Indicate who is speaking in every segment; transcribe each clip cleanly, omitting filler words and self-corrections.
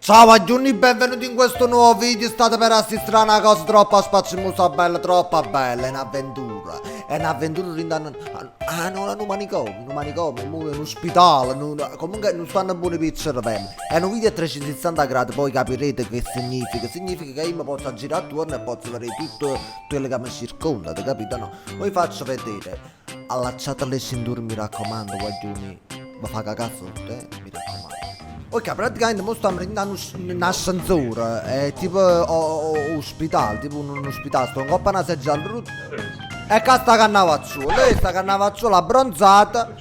Speaker 1: Ciao guagliuni, benvenuti in questo nuovo video. State per assistere a una cosa troppo spaccimusa bella, troppo bella. È un'avventura. È un'avventura dint' a Ah no, nu manicomio, nu manicomio, nu ospedale, nu, comunque non stanno buoni per il cervello. È un video a 360 gradi, poi capirete che significa. Significa che io mi posso girare attorno e posso vedere tutto quello che mi circonda, capito? No? Vi faccio vedere. Allacciate le cinture, mi raccomando, guagliuni. Mi fa cagare sotto, mi raccomando. Ok, praticamente mo stiamo dint' a un ascensore, è tipo o ospedale, tipo un ospedale, sto 'ncoppa a una seggia E ca sta cannavacciuola, e sta cannavacciuola abbronzata,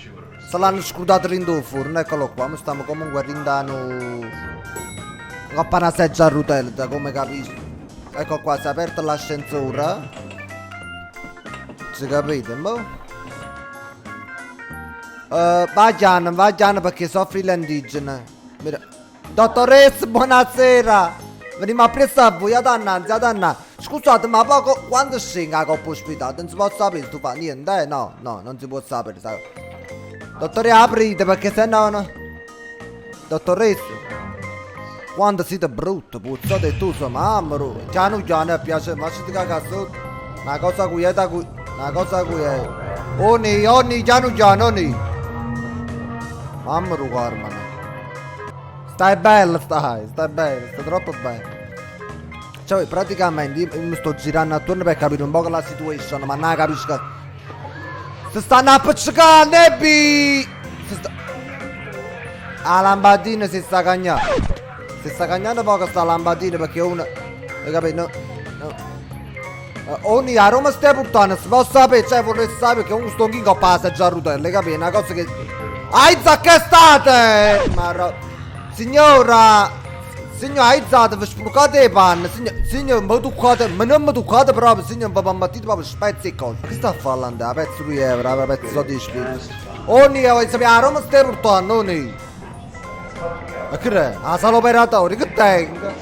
Speaker 1: se l'hanno scurdata dint' 'o furno, eccolo qua, mo stiamo comunque dint' a nu 'ncoppa a una seggia a rotelle, da come capisci. Ecco qua, si è aperto l'ascensore. Si capite, mo? Va chiano, va chiano perché soffri l'indigene. Mira. Dottoressa, buonasera. Veniamo appresso a voi, ad annanzi, ad annanzi. Scusate, ma poco quando scende 'a coppa ospitale non si può sapere, tu fa niente, eh? No, no, non si può sapere. Sa. Dottore, aprite perché se no no. Dottoressa, quanto siete brutto, puzzate tu, sua mamma, piano piano piace, ma ci ti caga sotto. Una cosa quieta, una cosa quieta. Oni, oni, piano piano, oni. Mamma ru Carmine. Stai bella, stai, stai bella, stai troppo bella. Cioè, praticamente io mi sto girando attorno per capire un po' la situation, ma non capisco. Si stanno appiccicando, Nebbi! Si sta... La lampadina si sta cagnando. Si sta cagnando poco sta lampadina perché uno... Hai capito? No. No. Oni, a Roma stai portando, si può sapere, cioè vorrei sapere che uno sto in coppa la seggia a rotelle, capito? Una cosa che... Aizza che state! Ma ro... Signora! Signor, aizzate, vi sporcate le panne, signor, signor, mi toccate, ma non mi toccate proprio, signor, vi mettete proprio spezzi e cose. Che sta a fare là? Pezzo di euro, pezzo di spirito. Oni, voglio sapere, a Roma stai portando, Oni? Ma che è? La sala operatoria, che tengo?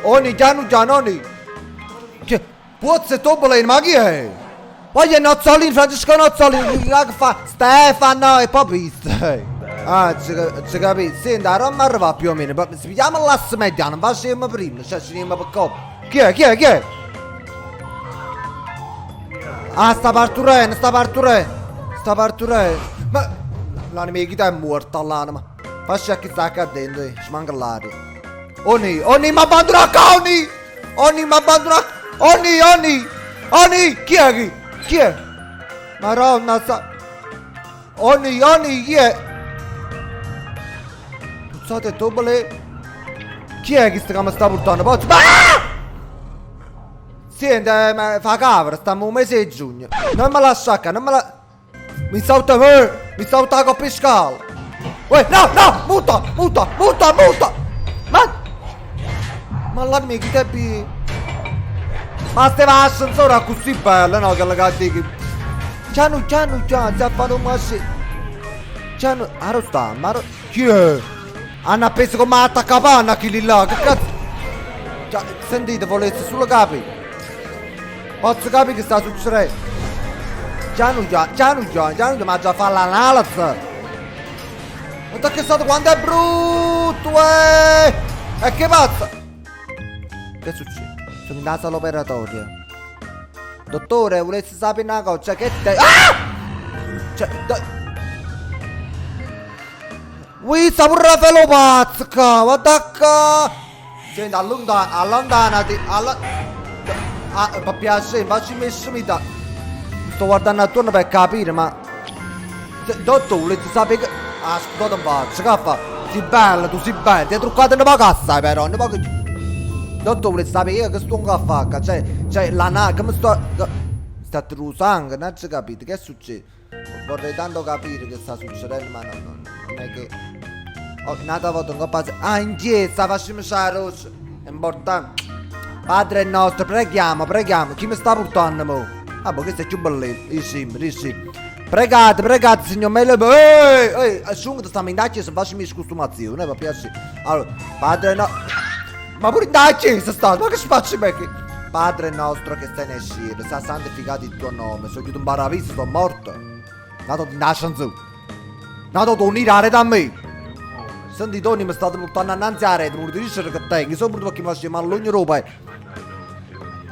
Speaker 1: Oni, piano piano, Oni. Che? Puzza e tobolino, ma chi è? Voglio Nozzolini, Francesco Nozzolini, che fa? Stefano e poi pista. Ah, ci, ci capito. Senti, a Roma arriva più o meno, ma spieghiamo l'asse mediano, non facciamo prima, cioè ci andiamo per coppa. Chi è? Chi è? Chi è? Ah, sta parturendo, sta parturendo. Sta parturendo. Ma l'anima di chi è morta l'anima. Faccia chi sta qua dentro, eh. Ci manca l'aria. Oni, Oni, mi abbandona qua, Oni! Oni, mi abbandona. Oni, Oni! Oni, chi è chi? Chi è? Madonna sa... Oni, Oni, chi è? Puzzate tobole. Chi è che sta mi sta portando? Pozzo... Ah! Senti, ma fa cavolo, stiamo un mese di giugno. Non me la sciacca, non me la... Mi salta, mi salta la coppa in scala. Uè, no, no, muta, muta, muta, muta. Ma... Ma l'anima chi te bi... Ma stava ascensore così bella, no, che la dico. Piano, piano, piano, si fa un massi. Piano, aro sta, ma aro... Chi è? Hanno appeso come attaccapanna chi là, che cazzo? Cioè, sentite, volesse solo capire. Posso capire che sta succedendo? Piano, piano, piano, piano, piano, ma già fa l'analisi. Ma che è stato quando è brutto, eh! E che pazza? Che succede? Sono in sala operatoria. Dottore, volessi sapere una cosa, cioè che te... Ah! Cioè... Do... Ui, sta pure Raffaello pazzo, guarda qua! Senti, allontana, allontanati, alla... Ah, per piacere, facci messi Mi sto guardando attorno per capire, ma... Dottore, volessi sapere che... Ah, scusate un faccia, che fa? Sei bella, tu sei bella, ti hai truccato una poca assai però, una poca... Dottore, volessi sapere io che sto a fare, cioè, cioè, la na, come sto... Sta sangue, non ci capite, che succede? Vorrei tanto capire che sta succedendo, ma no, no, non è che... Oh, un'altra volta un po' Ah, in chiesa, facciamo la rossa. È importante. Padre nostro, preghiamo, preghiamo. Chi mi sta portando, mo? Ah, boh, questo è più bellino. Sì, sì. Pregate, pregate, signor Mele. Ehi, ehi, assunto, stiamo in chiesa, facciamo scostumazione, va piacere. Allora, padre no... Ma pure in chiesa sta, ma che spacci me che... Padre nostro che stai nel cielo, sia santificato il tuo nome. Sono chiuso in paradiso, sono morto. Nato di nascenza. Nato da unire da me. Senti Tony mi state purtanno annanze 'a rete, vulite dicere che tengo, io so pure perché mi faccio male l'ogna d' 'o pede.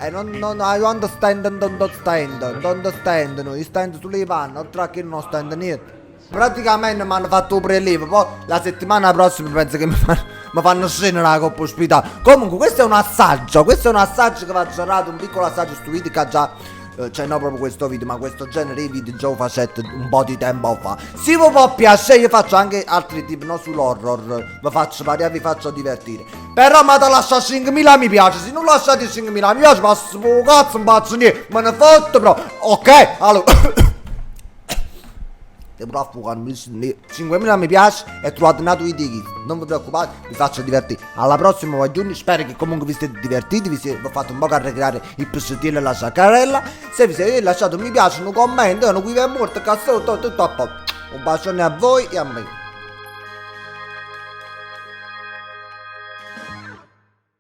Speaker 1: E non, non, I understand, don't understand, don't understand, no, io stendo sulle panne, oltre a che non stendo niente. Praticamente mi hanno fatto 'o prelievo, poi la settimana prossima penso che mi fanno, mi fanno scendere 'a coppa ospitale. Comunque questo è un assaggio, questo è un assaggio che vi ho dato, un piccolo assaggio su video che già, cioè non proprio questo video, ma questo genere di video già lo facette un po' di tempo fa. Se vi può piacere, io faccio anche altri tipi, non sull'horror, vi faccio variare, vi faccio divertire. Però mi avete lasciato 5.000 mi piace, se non lasciate 5.000 mi piace, passo per cazzo, non faccio niente, me ne fotto però. Ok, allora... Devo affogare, 5.000 mi piace e trovate un altro video di Non vi preoccupate, vi faccio divertire. Alla prossima, guaglioni, spero che comunque vi siete divertiti, vi ho fatto un po' caricare il pescettino e la saccarella. Se vi siete lasciate un mi piace, un commento, un qui è morto, cazzo, tutto a posto. Un bacione a voi e a me.